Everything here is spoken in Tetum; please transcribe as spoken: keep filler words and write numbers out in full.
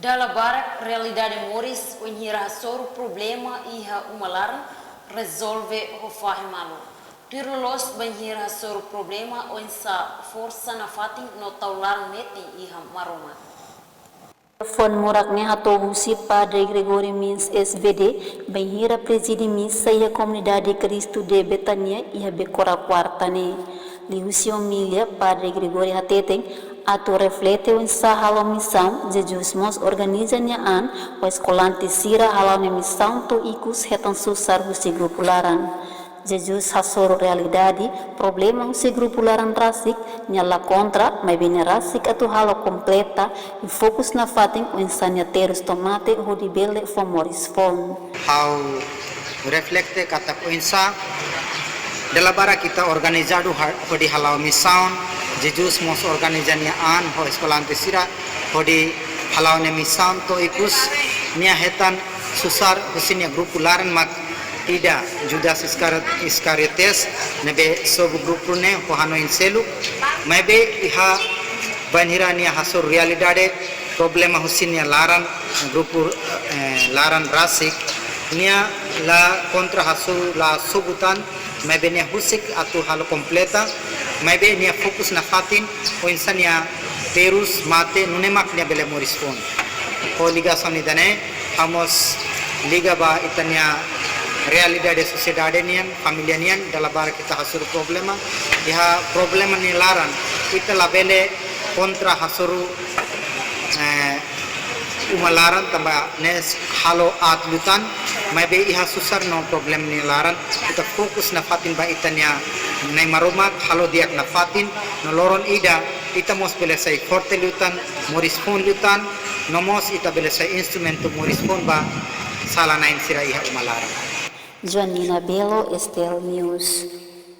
Dala barak realidade moris wainhira hasoru problema iha uma laran, rezolve ho fahe malu. Tuir loloos bainhira hasoru problema oinsá forsa nafatin no tau laran metin iha Maromak. Telefone murak ne'e hato'o husi Padre Gregory Mins S V D, bainhira prezide misa iha komunidade Cristo de Betania iha Becora Kuarta ne'e. Liuhusi omilia, Padre Gregory hateten, atu reflete oinsá halo misaun, Jesus mós organiza nia an, ho eskolante sira hala'o nia misaun to'o ikus hetan susar husi grupu laran. Jesus hasoru realidade, problema husi grupu laran rasik, nia la kontra, maibé nia rasik atu halo kompleta, i fokus nafatin oinsá nia terus to'o mate hodi bele fó moris foun. Ha'u reflete katak oinsá dala barak ita organizadu ha-, hodi hala'o misaun, Jesus mós organiza nia an ho eskolante sira hodi hala'o nia misaun to'o ikus nia hetan susar husi nia grupu laran mak ida Judas Iskariot-, Iskariotes ne'ebé sobu grupu ne'e ho hanoin seluk, maibé iha bainhira nia hasoru realidade problema husi nia laran, grupu, eh, laran rasik, nia la kontra hasoru la sobu tan, maibé nia husik atu halo kompleta, maibé nia fokus nafatin oinsá nia terus mate nune'e mak nia bele moris foun. Ho ligasaun ida-ne'e, ha'u mós liga ba ita-nia realidade sosiedade nian, família nian, dala barak ita hasoru problema, iha problema nia laran, ita labele kontra hasoru, eh, uma laran tanba ne'e halo aat liután, maibé iha susar no problema nia laran, ita fokus nafatin ba ita-nia Na'i Maromak, halo di'ak nafatin, no loron ida, ita mós bele sai forte liután, moris foun liután, no mós ita bele sai instrumentu moris foun ba sala-na'in sira iha uma laran. Joanina Belo, S T L News.